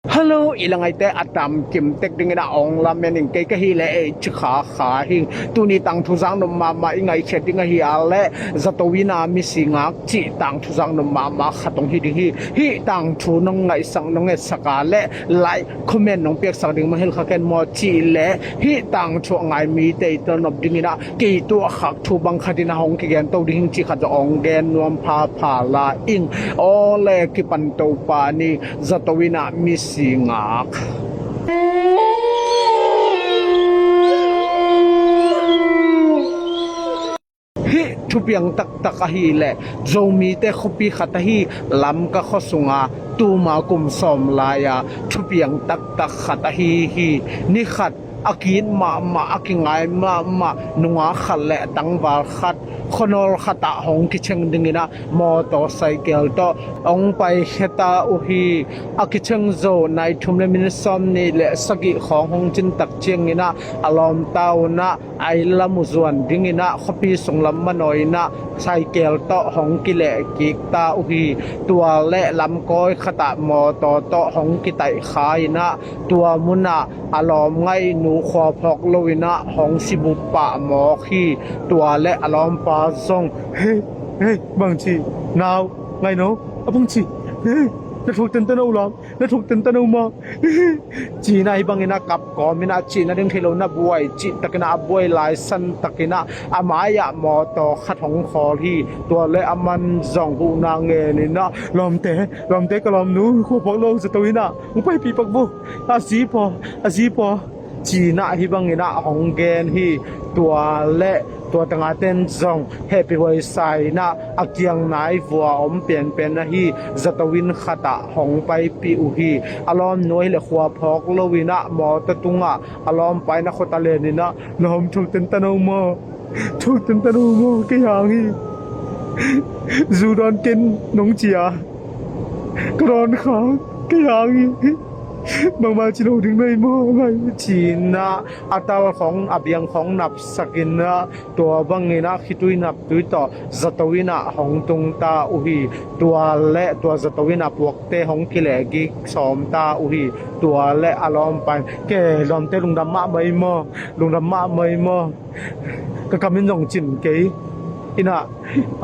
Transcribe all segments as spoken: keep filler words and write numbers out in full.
Hello, i la ngaite a tam kim tek dingin a ong lamen in kei ka hi le ei ci kha kha hing. Tuni tangthu zak nop mahmah i ngaihkhiat ding ahi a le zato in a misi ngak cih tangthu zak nop mahmah khat ong hi ding hi. Hih tangthu nong ngaihsak nong etsak a le like comment nong piaksak ding mah hilh kha ken maw cih le hih tangthu a ngai mite i tel nop dingin a kei tuah khak thu bang khat in a hong kigen to ding hing cih khat zong ong gen nuam phapha la ing. Aw le kipan to pa ni zato in a misi ngak. Hih thupiang taktak ahi le Zomite khuapi khat ahi Lamka khua sunga tuma kum sawm lai-a thupiang taktak khat ahi hi. Ni khat a kit mahmah a kingai mahmah nungak khat le tangval khat khuanawl khatah hong kicheng dingin a mawtaw saikel tawh hong paikhia ta uh hi. A kicheng zo nai thum le minit sawm nih le sagih khawng hong cin tak ciangin a a lawmta un a a inn lam uh zuan dingin a khuapi sung lam manawi in a saikel tawh hong kileh kik ta uh hi. Tua le lamkawi khatah mawtaw tawh hong kitaih kha in a tua munah a lawm ngaihnu khua phawk lo in a hong sibup pah mawk hi. Tua le a lawmpa zong, "Hei, hei, bangci, nau, ngaihnu, a bangci, hei, na thuk tenten uh lam, na thuk tenten uh maw?" Ci-in a hih bangin a kap kawm in a cihna ding thei lo na buai cih takin a a buai lai san takin a a mai-ah mawtaw khat hong khawl hi. Tua le a man zong huhna ngen in a, "Lawmte, lawmte, ka lawmnu khua phawk lo zato in a hong paipih pak vo, a zi paw, a zi paw," ci-in a hih bangin a hong gen hi. Tua le tua tanga ten zong hehpih huai sa in a a kiang nai vua om penpen ahi zato inn khatah hong paipih uh hi. A lawmnu ahi le khua phawk lo in a mawtaw tungah a lawmpa in a khut a len in a, "Lawm, thuk tenten uh maw, thuk tenten uh maw, kei hang hi, zu dawn ken nong ci a, ka dawn kha, kei hang hi, bangmah ci lo ding na hi maw, ngai," ci-in a a tal khawng a biang khawng napsak in a tua bangin a khitui naptui tawh zato in a hong tung ta uh hi. Tua le tua zato in a puakte hong kilehkik sawm ta uh hi. Tua le a lawmpa in, "Ke lawmte, lungdam mahmah hi maw, lungdam mahmah hi maw, ka kam in zong cin kei in a,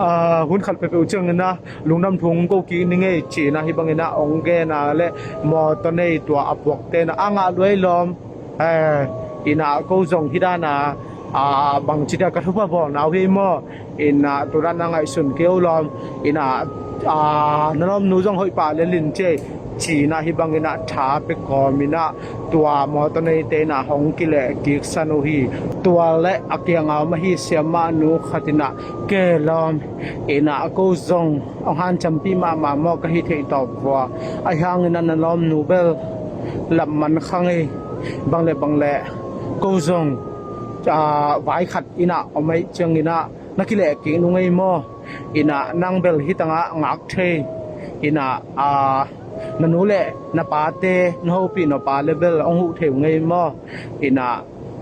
a, hun khat peuhpeuh ciangin a lungdam thu hong ko kik ning ei," ci-in a hih bangin a hong gen a le mawtaw nei tua a puakte in a, "A ngah lua ei lawm, eh, in a ko zong hih dan a, a, bangci dia ka thupha bawlna uh hi ei maw, in a tu dan a ngaihsun kei uh lawm, in a, a, na lawmnu zong hoih pah le lin ci ei," ci-in a hih bangin a tha pia kawm in a tua mawtaw neite in a hong kilehkik san uh hi. Tua le a kiangah om ahi siamah nu khat in a, "Ke lawm, in a ko zong hong hanciampih mahmah maw, ka hih theih tawp vua, ahi hangin a na lawmnu bel lamman kha ngei, bang le bang le ko zong, a, vai khat in a om ahih ciangin a na kilehkik nung ei maw, in a nang bel hih tangah ngak thei, in a, a, na nu le na pate na hopih nop a le bel hong huh thei uh ngei maw, in a,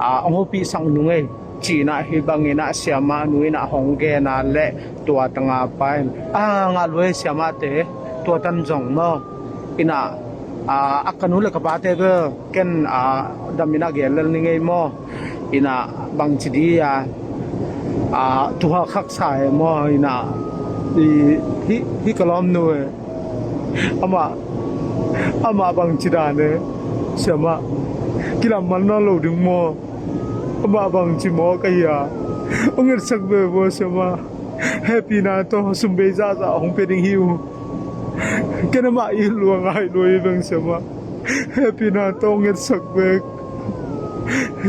a, hong hopihsak nung ei," ci-in a hih bangin a siamah nu in a hong gen a le tua tanga pa in, "A ngah lua ei siamahte, tua tan zong maw, in a, a, a ka nu le ka pate bel ken, a, dam in a gen lel ning ei maw, in a bangci di a, a, tuha khaksa ei maw, in a, i, hih, hih ka lawmnu ei, amah, amah bangci dan ei, siamah, kilamman nawn lo ding maw, amah bangci maw ka hi a, hong ngetsak ve vua siamah, hehpihna tawh sum bei zahzah hong pia ding hi uh, ken amah it lua ngai lua hi veng siamah, hehpihna tawh hong ngetsak ve,"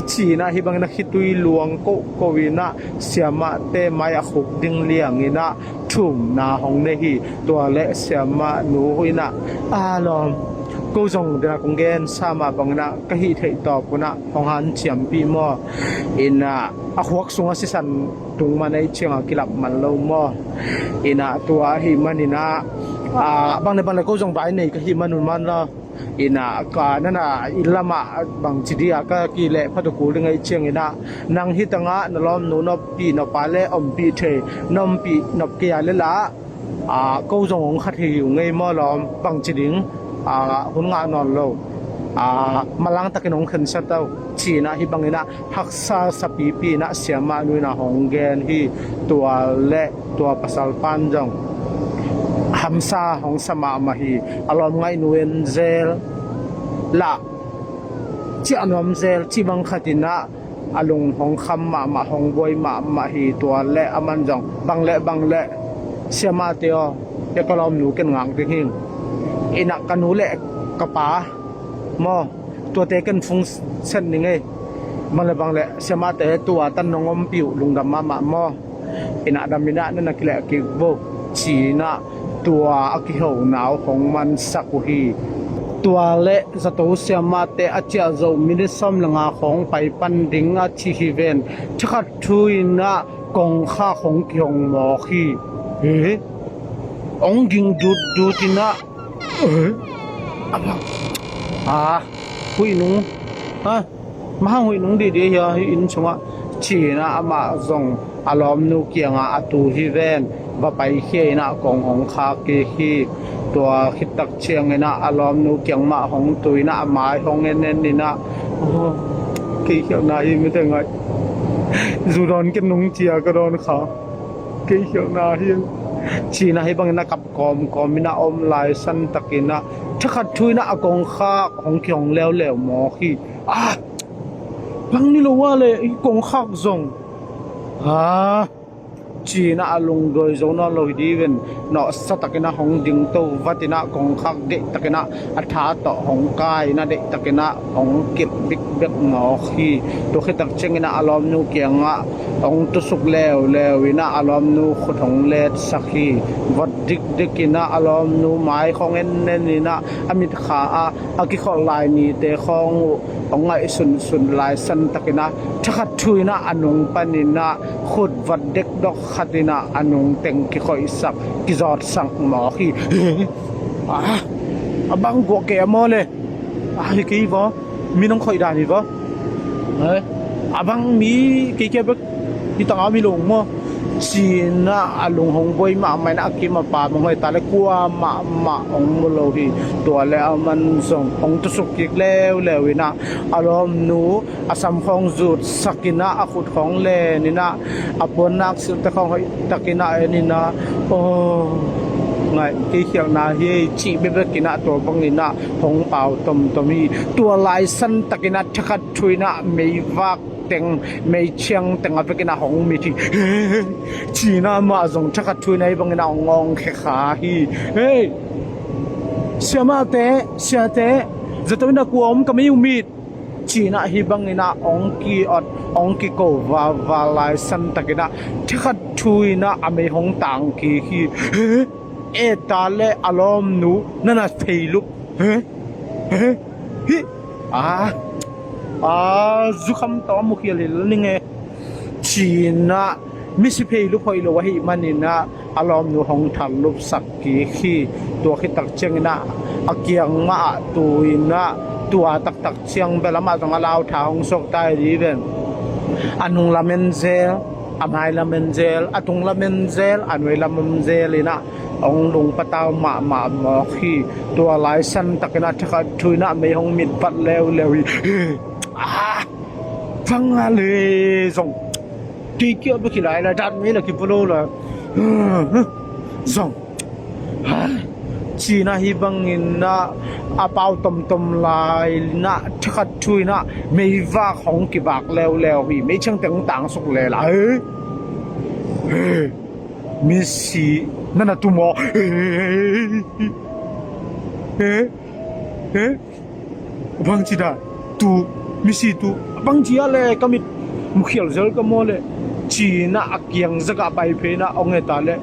ci-in a hih bangin a khitui luang kohkoh in a siamahte mai a khuk ding liang in a thumna hong nei hi. Tua le siamah nu in a, "A lawm, ko zong den a kong gensa mah bangin a ka hih theih tawp un a hong hanciampih maw, in a, a khuak sungah sisan tung man ahih ciangah kilap man lo maw, in a tua ahih manin a, a, bang le bang le ko zong vai nei ka hih man un man law, in a, ka nana inn lamah bangci di a ka kileh phat uh kul ding ahih ciangin a, nang hih tangah na lawmnu na ompih nop a le ompih thei, na ompih nop kei a le lah, a, ko zong hong kha thei uh ngei maw lawm, bangci ding, ah, hun ngah nawn lo, ah, manlang takin hong khensia ta uh, ci-in ah hih bangin ah haksa sapipi in ah siamah nu in ah hong gen hi. Tua leh tua pasal pan zong hamsa hong sa mahmah hi. A lawm ngaihnu en zel lah ciah nuam zel cih bang khat in ah a lung hong kham mahmah, hong buai mahmah hi. Tua leh aman zong bang leh bang leh, siamahte aw, e, ka lawmnu ken ngak ding hing. In ah ka nu leh ka pa maw, tuate ken fung sen ning ei. Bang leh bang leh siamahte, tua tan nong ompih uh lungdam mahmah maw. In ah dam in ah na na kileh kik bo, ci-in ah tua a kiho na uh hong mansak uh hi. Tua leh zato siamahte a ciah zo minute sawm leh nga khawng pai pan ding a ci hi ven. Thakhat thu in ah kongkhak hong kihong mawk hi. He? Hong ging dutdut in ah, he? A, huih nung, ha? Mahang huih nung dihdih hi a, hih inn sungah, ci-in ah amah zong a lawmnu kiangah a tu hi ven. Va paikhia in ah kong hong khak kik hi. Tua khit tak ciangin ah a lawmnu kiang mah hong tu in ah a mai hong en en in ah, oh, kei khialhna hi, mite ngaih. Zu dawn ken nung cia ka dawn kha. Kei khialhna hi, ci-in ah hih bangin a kap kawmkawm in ah om lai san takin ah thakhat thu in ah a kongkhak hong kihong leuleu mawk hi. A, bang ni lo a leh i kongkhak zong, a, ci-in ah a lungduai zo nawn lo hi dih ven. Nawhsa takin ah hong dingto vat in ah kongkhak deih takin ah a tha tawh hong kai in ah deih takin ah hong kilh bikbek mawk hi. Tua khit tak ciangin ah a lawmnu kiangah hong tusuk leuleu in ah a lawmnu khut hong letsak hi. Vot dikdik in ah a lawmnu mai khawng en en in ah a mitkha ah a kikholh lai nite khawng uh hong ngaih sunsun lai san takin ah thakhat thu in ah a nung panin ah khut vot dekdok khat in ah a nung teng kikhoihsak, kizawtsak mawk hi. A, a bang guah kei a maw le. A, hi kei vaw. Mi nong khoih dan hi vaw. A bang mi kei kia bek hi tang a mi lo maw. Ci-in ah a lung hong buai mahmah in ah a kim a pam hong hoih ta leh kua mahmah hong mu lo hi. Tua leh aman zong hong tusuk kik leuleu in ah a lawmnu a sam khawng zutsak in ah a khut khawng len in ah a puannak silhte khawng hoih takin ah en in ah, aw, ngaih, kei khialhna hi ei, cih bekbek in ah tua bangin ah hong pau tomtom hi. Tua lai san takin ah thakhat thu in ah meivak teng, meiciang teng a vekin ah hong mit hi. Ci-in ah amah zong thakhat thu in ah hih bangin ah hong awngkhia kha hi. Hei, siamahte, siate, zato in ah kua om ka mei uh mit, ci-in ah hih bangin ah hong ki-ot, hong kiko vava lai san takin ah thakhat thu in ah a mei hong tang kik hi. He? E ta leh a lawmnu na na pheilup. He? He? Hi. A, a, zukham tawh a mukhial hi lel ning e, ci-in ah misi pheilup hoih lo ahih manin ah a lawmnu hong thallupsak kik hi. Tua khit tak ciangin ah a kiang mah ah tu in ah tua taktak ciang bel amah zong a lau tha hong suak ta hi dih ven. A nung lam en zel, a mai lam en zel, a tung lam en zel, a nuai lam en zel in ah hong lungpatau mahmah mawk hi. Tua lai san takin ah thakhat thu in ah mei hong mit vat leuleu hi. A, bang a le zong kei kia bek hi lai lai, dat mei la kipu lo la zong, ci-in ah hih bangin ah a pau tomtom lai in ah thakhat thu in ah meivak hong kibak leuleu hi. Meiciang teng hong tangsuk le la. He? He? Misi na na tu maw? He? He? He? Bangci dan tu, misi tu, bangci a le ka mit mukhial zel ka maw le, ci-in ah a kiang zak ah pai phei in ah hong et a leh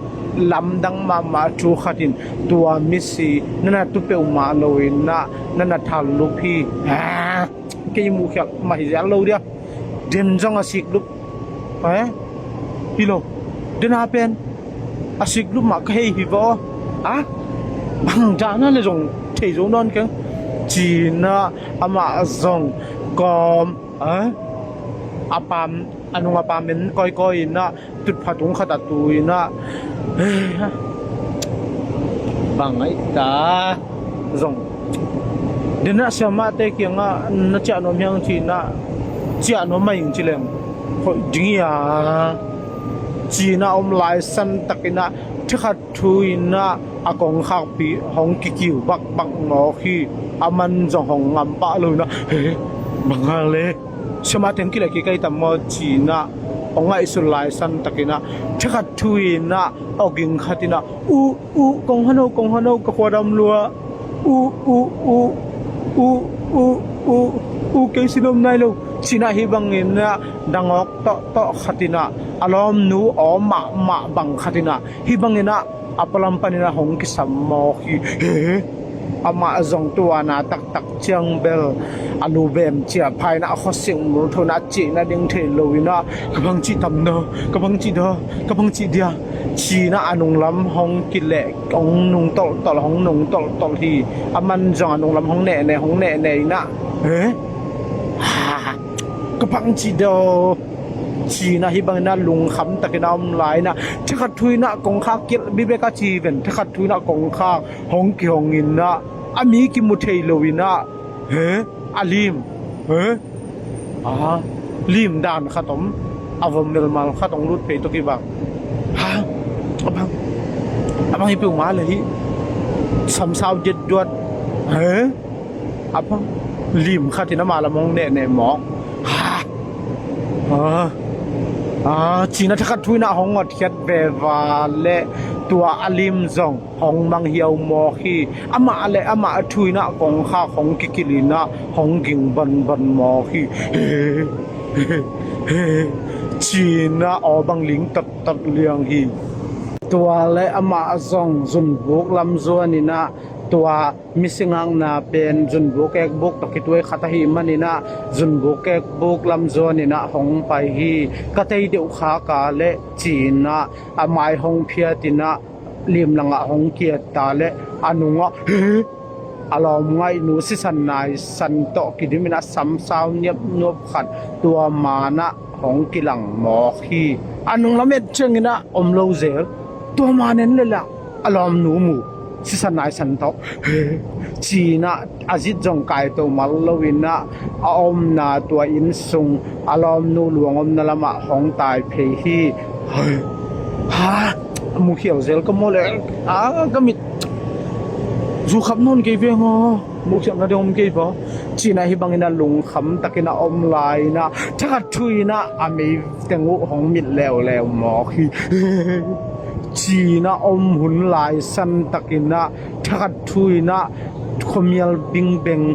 lamdang mahmah thu khat in tua misi na na tu peuhmah lo in ah na na thallup hi. A, kei mukhial mah hi zel lo dia. Den zong a siklup. Eh? Hi lo. Den a pen a siklup mah ka hei hi vaw. A, bang dan a le zong thei zo nawn keng, ci-in ah amah zong kawm, eh? A pam, a nung a pam en kawikawi in ah tutpha tung khat ah tu in ah, bang aih ta, zong Denah siamahte kiangah na ciah nuam hiang cinah ciah nuam mah ing ci leng hoih ding hi a, cinah om lai santakinah thakhat thu inah a kongkhakpi hong kikiu bakbak mawk hi. A man zong hong ngam pah lo inah, he, bang a le siamahte hong kileh kik ahi tam maw cinah hong ngaihsut lai santakinah thakhat thu inah awging khat inah, uh uh, kong hano, kong hano, ka khuadam lua, uh uh uh, uh uh uh, uh, kei sin om nai lo, cinah hih banginah dangawk tawhtawh khatinah a lawmnu aw mahmah bang khatinah hih banginah a pualam paninah hong kisam mawk hi. He, amah zong tuana taktak ciang bel a lu bem cia phainah a khuasing multhonah cihna ding thei loinah, ka bang cih tam na, ka bang cih da, ka bang cih dia, cinah a nunglam hong kileh, hong nung tolhtolh, hong nung tolhtolh hi. A man zong a nunglam hong nehneh, hong nehneh inah, he, ha, ka bang cih da, cinah hih banginah lungkham takinah om lai inah thakhat thu inah kongkhak kilh bibek a ci ven, thakhat thu inah kongkhak hong kihong inah a mi kimu thei lo inah, he, a lim, he, a lim dan khat om, a vom melmal khat hong lut phei tawh kibang. Ha, a bang, a bang hi peuhmah le hi, samsau diatduat, he, a bang, lim khatin amah lam hong nehneh mawk. Ha, a, a, cinah thakhat thu inah hong ngotkhiat veva le tua a lim zong hong manghiau mawk hi. Amah le amah thu inah kongkhak hong kikilh inah hong ging banban mawk hi. Cinah aw bang ling taktak liang hi. Tua le amah zong zunbuk lam zuan inah tua misi ngakna pen zunbuk kekbuk tawh kituai khat ahih maninah zunbuk kekbuk lam zuan inah hong pai hi. Ka tei deuh khak a le cinah a mai hong phiat inah lim langah hong kiat ta le a nungah, he, a lawm ngaihnu sisan naisan tawh kidim inah samsau niapnuap khat tua manah hong kilang mawk hi. A nunglam et cianginah om lo zel, tua man en le lah a lawmnu mu sisan naisan tawh, he, cinah a zit zong kaito mal loinah a omna tua inn sung a lawmnu luang omna lamah hong tai phei hi. Ha, a mukhial zel ka maw le, a, ka mit zukhap nawn kei ve maw, mukhialna ding om kei va, cinah hih banginah lungkham takinah om lai inah thakhat thu inah a mei teng uh hong mit leuleu mawk hi. Cinah om hun lai santakinah thakhat thu inah khuamial bingbeng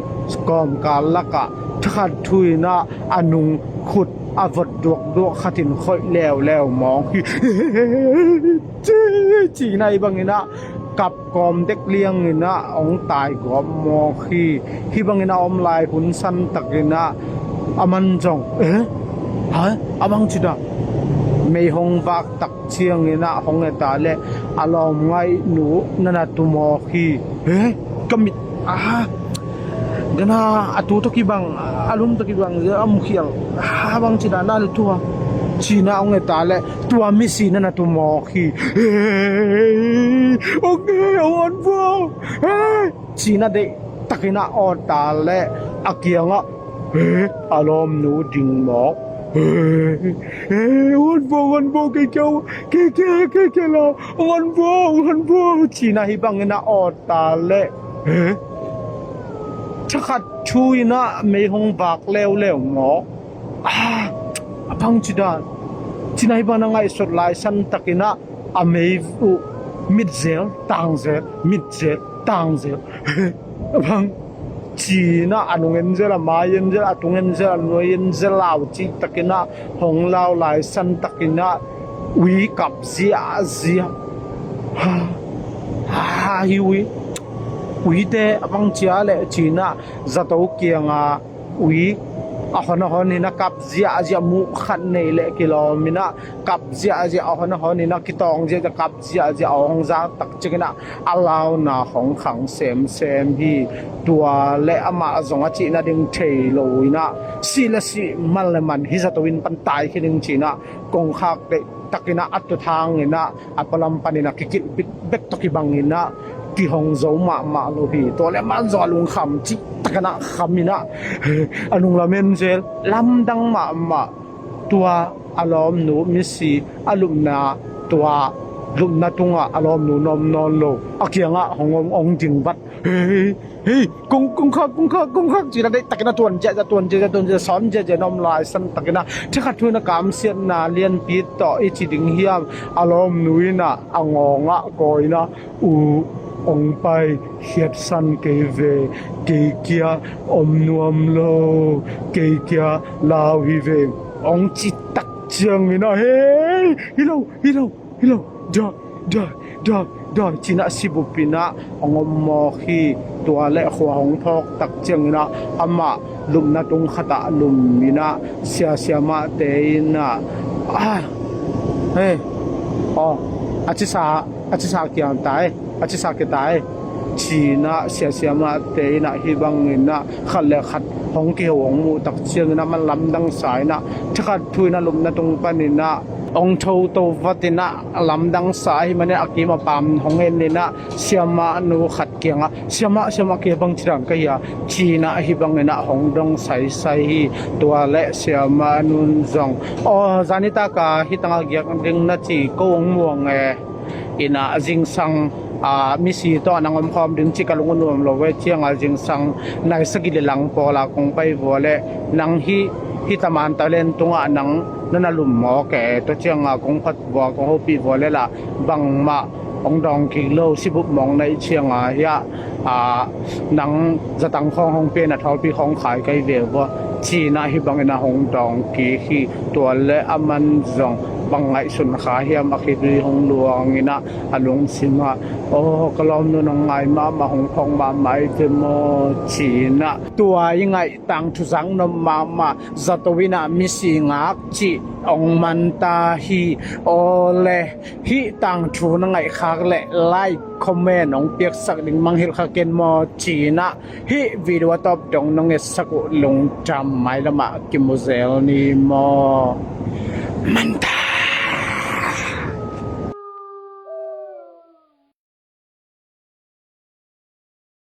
kawmkal lakah thakhat thu inah a nung khut a vot duakduak khatin khoih leuleu mawk hi. Cinah hih banginah kap kawm dek lianginah hong tai gawp mawk hi. Hih banginah om lai hun santakinah a man zong, eh, ha, a bang ci dah, mei hong vak tak cianginah hong et a le a lawm ngaihnu na na tu mawk hi. Eh, ka mit, ah, gana a tu tawh kibang, a lum tawh kibang zel a mukhial, a bang ci dah na na tu a, cinah hong et a le tua misi na na tu mawk hi. Eh, okay, hong on vo, eh, cinah deih takinah awt a le a kiangah, eh, a lawmnu ding mawk. Eh, eh, hong on vo, hong on vo, kei kei, kei kei, kei kei la, hong on vo, hong on vo, cinah hih banginah awt a le, eh, thakhat thu inah mei hong vak leuleu mawk. Ah, a bang ci dan, cinah hih banginah ngaihsut lai santakinah a mei uh mit zel, tang zel, mit zel, tang zel. A bang, cinah a nung en zel, a mai en zel, a tung en zel, a nuai en zel, lau cih takinah hong lau lai santakinah ui kap ziahziah. Ha, ha, hi ui, uite a bang cia le cinah zato kianga ui a hon a hon inah kap ziahziah, muh khat nei le kilawm inah kap ziahziah, a hon a hon inah kitawng ziahziah, kap ziahziah, a hong zak tak cianginah a launa hong khang semsem hi. Tua le amah zong a cihna ding thei lo inah sih le sih, man le man, hih zato inn pan taikhia ding cinah kongkhak deih takinah a tuthang inah a pualam paninah kikilh bikbek tawh kibang inah kihong zo mahmah lo hi. Tua le aman zong a lungkham cihtakin ah kham in ah a nung lamen zel, lamdang mahmah. Tua a lawmnu misi a lupna, tua lupna tungah a lawmnu na om nawn lo, a kiangah hong om, hong ding vat. Hei, hei, kong, kong khak, kong khak, kong khak, ci-in ah deihtakin ah tuan ziahziah, tuan ziahziah, tuan ziah, sawm ziahziah na om lai santakin ah thakhat thu-in ah kamsiatna lianpi tawh i ci ding hiam? A lawmnu in ah a ngawngah kawi-in ah, U, hong paikhiatsan kei ve, kei kia om nuam lo, kei kia lau hi ve, hong cih tak ciangin ah, hei, hi lo, hi lo, hi lo, dai, dai, dai, dai, ci-in ah sibup in ah hong om mawk hi. Tua le khua hong phawk tak ciangin ah amah lupna tung khatah lum in ah, sia, siamahte in ah, ah, hei, aw, a cisa, a cisa kiang tai, a cisa kia tai, ci-in ah sia, siamahte in ah hih bangin ah khat le khat hong kiho, hong muh tak ciangin ah aman lamdangsa in ah thakhat thu-in ah lupna tung panin ah hong thoto vat in ah lamdangsa ahih manin a kim a pam hong en in ah siamahnu khat kiangah, siamah, siamah, kei bang ci dan ka hi a, ci-in ah hih bangin ah hong dong saisai hi. Tua le siamahnu in zong, aw, zani tak a hih tangah giak ding na ci, ko hong muang e. In ah zingsang, a, misi tawh nang omkhawm ding cih ka lung a nuam lo ve, ciang a zingsang nai sagih le lang pawl a kong pai vua leh nang hih, hih Taman Thailand tungah nang na na lum mawk e. Tua ciang a kong phat vua, kong hopih vua leh lah bangmah hong dawng kik lo, sibup mawk na hih ciang a hiah, a, nang zatang khawng hong pia in ah thawlpi khawng khai ka hi ve vua, ci-in ah hih bangin ah hong dawng kik hi. Tua le aman zong bang ngaihsun kha hiam, a khitui hong luang in ah a lungsim ah, aw, ka lawmnu nong ngai mahmah, hong phawk mahmah hi ve maw, ci-in ah tua i ngaih tangthu zak nop mahmah zato in ah misi ngak cih hong man ta hi. Aw le, hih tangthu na ngaihkhak leh like, comment hong piaksak ding mangngilh kha ken maw, ci-in ah hih video a tawp dong nong etsak uh lungdam. Mailamah kimu zel ni maw. Manta.